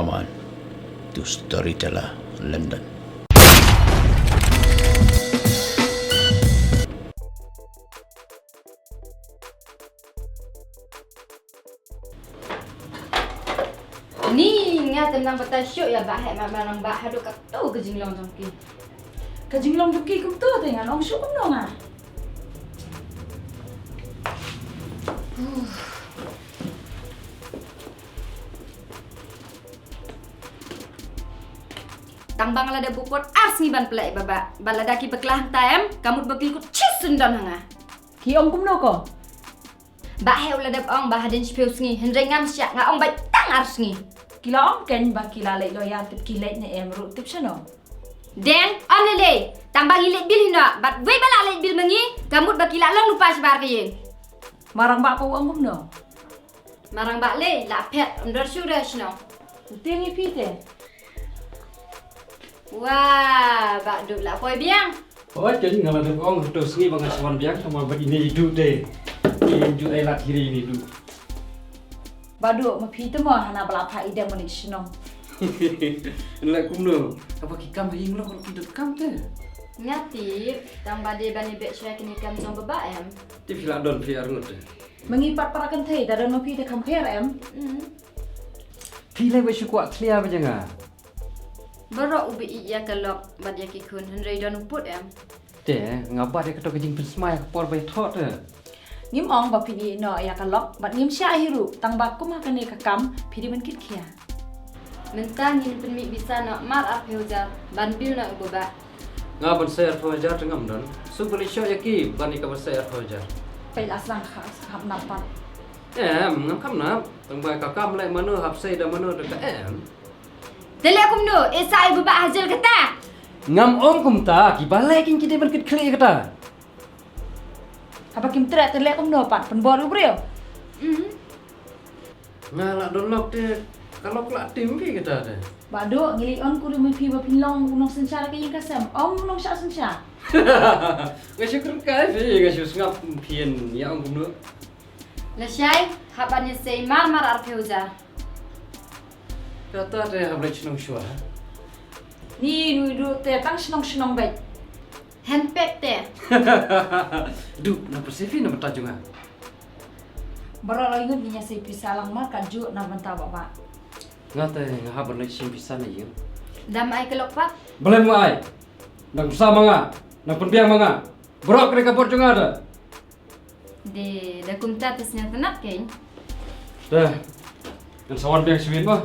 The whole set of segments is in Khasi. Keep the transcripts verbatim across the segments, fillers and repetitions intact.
Aman to Storyteller London. Ni nga te nang batai shuh ïa Bah Heh Marangbah haduh kato ka jinglong jong ki. Ka jinglong jong ki kumto te ngan ong shuh kumno nga. Tang ba nga la dep buh ar sngi ban pynleit ba ba ba lada ki bakla hangta em ka mut ba ki kut chis syndon ha nga. Ki ong kumno ko? Bah Heh u la dep ong ba hadien shiphew sngi hynrei ngam shah, nga ong ba tang ar sngi. Ki la ong kein ba ki la leit loya, tip ki leit ne em ruh tip shano. Deng, ong lei lei, tang ba ngi leit bil hi noh bad wei ba la leit bil ma ngi ka mut ba ki la long lypa shabar ka ïing. Marangbah pat u ong kumno? Marangbah lei la phet, ym don shuh re shnong. U tieng ïa phi te. Wah, Bah Duh la poi biang. Oi, ken nga la dep ong hato sngi ba nga sa wan biang, tang ba ine i Duh te. I Duh ai lad hi re ine i Duh. Bah Duh, ma phi te mo hana ba la phah i dem wan i shnong. Nlek kumno, haba ki kam ha ïing lok ki dot kam te. Nga tip, tang ba dei ban ïa beh shuwa kine kam jong baba em. Te phi la don phi arngut te. Ma ngi pat para kynthei da don ma phi te kham pher em. Mm. Phi lei ba shu kwah khlia ba jong nga. Baroh u ba ïeit ïa ka lok bad ïa ki khun hynrei don u pud em. Te nga bat ïa kato ka jingpynsmai ha ka por ba ïathoh te. Ngim ong ba phin ïeh noh ïa ka lok bad ngim shah hi ruh, tang ba kum ha kane ka kam phi dei ban kit khia. Mynta ngin pynmih pisa noh mar arphew hajar ban bil noh u baba. Nga ban sei arphew hajar te ngam don. Shu ba leit shoh ïa ki ban ïa ka ban sei arphew hajar. Peit la sdang ka kham nap pat. Em, ngam kham nap. Tang ba ka kam leh mano hap sei da mano da ka em. Te leh kumno, eh sa ai baba ha jel kata. Ngam ong kumta, ki ba leh kin ki dei ban kit khlieh kata. Haba kim treh te leh kumno pat, pynbor u briew. Mhm. Nga la don lok te, ka lok la tim phi kata te. Bah Duh, ngi lei on kurim ïa phi ba phin long u nongsynshar ka ïing ka sem, ym u nongshah synshar. Nga shu kyrkai phi, nga shu sngap phin ïa ong kumno. Lashai, hap ban ïa sei mar mar arphew hajar. Kata te hap leit shnong shuwa. Ni nui Duh te tang shnong shnong beit. Handbag te. Duh, na persefi na mata jong nga. Baroh la ïngut ngi ïa sei pisa lang mar ka juh na bynta baba. Nga te nga hap ban leit shim pisa na ïing. Dam ai ka lok pat. Balei mo ai. Dang pisa ma nga. Dang pynbiang ma nga. Baroh kane ka bor jong nga da. De, da kumta te sngewtynnat kein. Te. Ngan sa wan biang shibit mo.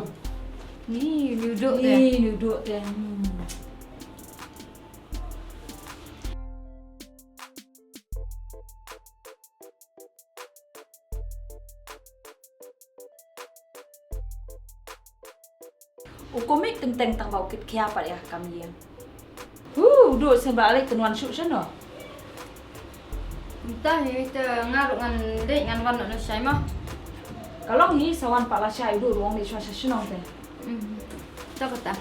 Ni, ni u Duh te. Ni, ni u Duh te. Hmm. U komik teng teng tang ba u kit khia pat ïa ka kam ïing. Hu, u Duh sngewbha lei tang wan shuh shano. Mynta hi te nga ruh ngan dei ngan wan noh na shai ma. Ka long hi sa wan pat lashai, u Duh ruh ong dei shuwa sha shnong te. Hmm. To kata.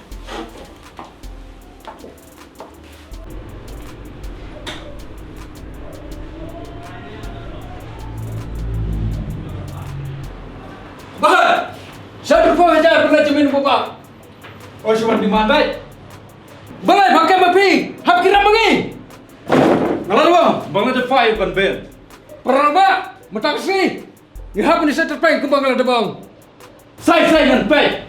Bah! Sha phew hajar pynlait jamin baba. Oi, shu wan demand bai. Balei pha kem ma phi? Hap kiram ma ngi. Nga la ruh, ba nga da file ban bail. Para ba, mynta ka sngi. Ngi hap ni settlement kumba nga la da bang. Sai sai ngan peit.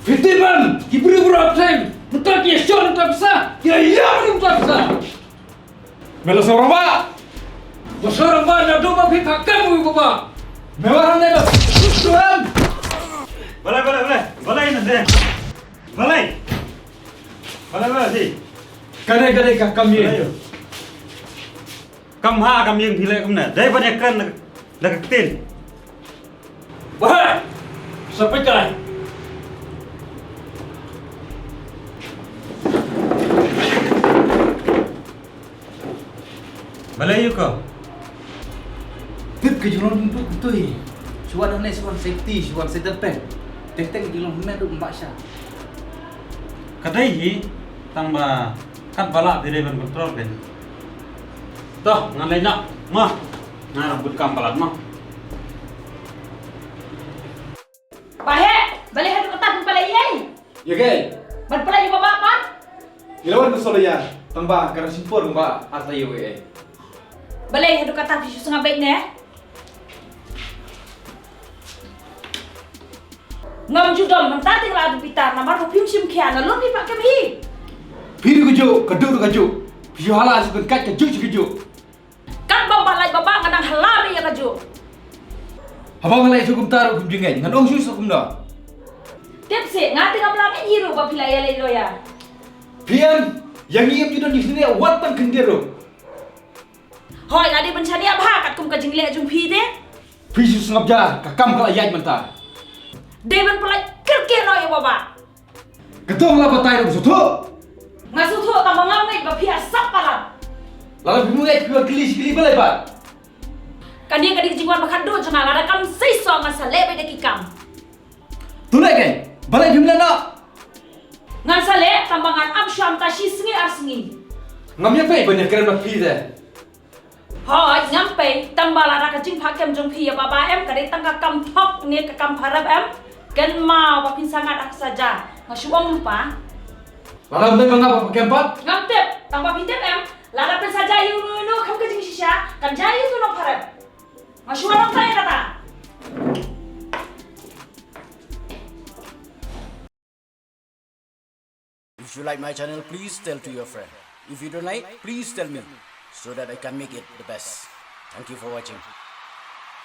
Fifty man, ki briew briew hap time. Mynta ki ïa shon mynta pisa, ki ïa ïam mynta pisa. Me la sngewrang ba. Ba sngewrang ba naduh ba phi phah kam u baba. Me warang ne ba. Tuan. Balei, balei, balei. Balei na de. Balei. Balei, balei si. Ka dei, ka dei ka kam ïing. Balei ïa. Kam ha kam ïing phi leh kumne. Dei ban ïakren da ka ktien. Bah! Sa peit kai. Balei ïa ko? Pip ka jinglong dum tu tu hi. Shu wan hangne shu wan safety, shu wan settle pen. Teng teng ka jinglong hangne dum ba sha. Ka dei hi tang ba kat ba lah phi dei ban control pen. To, ngan leit noh. Ma. Nga rang bud kam palat ma. Bah Heh, balei haduh katta phi pynlait Ïa kaei? Ban pyllait ïa u Bah Bah pat. Ngi la wan ka Solaïa, tang ba ka dang shim por kumba ar taïew ei ei. Balei haduh katta phi shu sngap beit ne? Ngam ju don, mynta te nga la dep bitar namar ba phim shim khia, nga lum phi pat kem hi. Phi ruh kajuh, ka Duh ruh kajuh. Phi shu hala shu pynkat kajuh shi kajuh. Katba nga lait Bah Bah nga dang hala beit ïa kajuh. Haba nga lait shu kumta ruh phim ju ngeit, ngan ong shuh shuh kumno. Tip seh, nga te ngam lah ngeit hi ruh ba phi la ïaleit lawyer. Phi em, ïa ngi em ju don jingshaniah wat tang khyndiat ruh. Hooid, la dei ban shaniah bha katkum ka jingleh jong phi te. Phi shu sngap ja, ka kam ka la ïaid mynta. Dei ban pyllait kyrkieh noh ïa u Bah Bah. Ka dong la batai ruh sngewthuh. Nga sngewthuh tang ba ngam ngeit ba phi ïa sap palat. Lada phim ngeit phi wan kylli shi kylli balei pat? Kane ka dei ka jingwan ba khatduh jong nga, lada kam seisoh ngan sa leh beit da ki kam. To leh kein, balei phim leh noh? Ngan sa leh tang ba ngan ap shuwa mynta shi sngi ar sngi. Ngam ïa peit ban ïakren bad phi te. Hooid, ngam peit, tang ba lada ka jingphah kem jong phi ïa Bah Bah em, ka dei tang ka kam thok ne ka kam pharep em. Kynmaw ba phin sa ngat ha ka saja. Nga shu ong lypa. Lada ym dei ma nga ba pha kem pat. Ngam tip, tang ba phi tip em. Lada phin sa jia ïa uno uno kham ka jingshisha, kan jia ïa uno uno pharep. Nga shu ong tang ïa kata. If you like my channel, please tell to your friend. If you don't like, please tell me so that I can make it the best. Thank you for watching.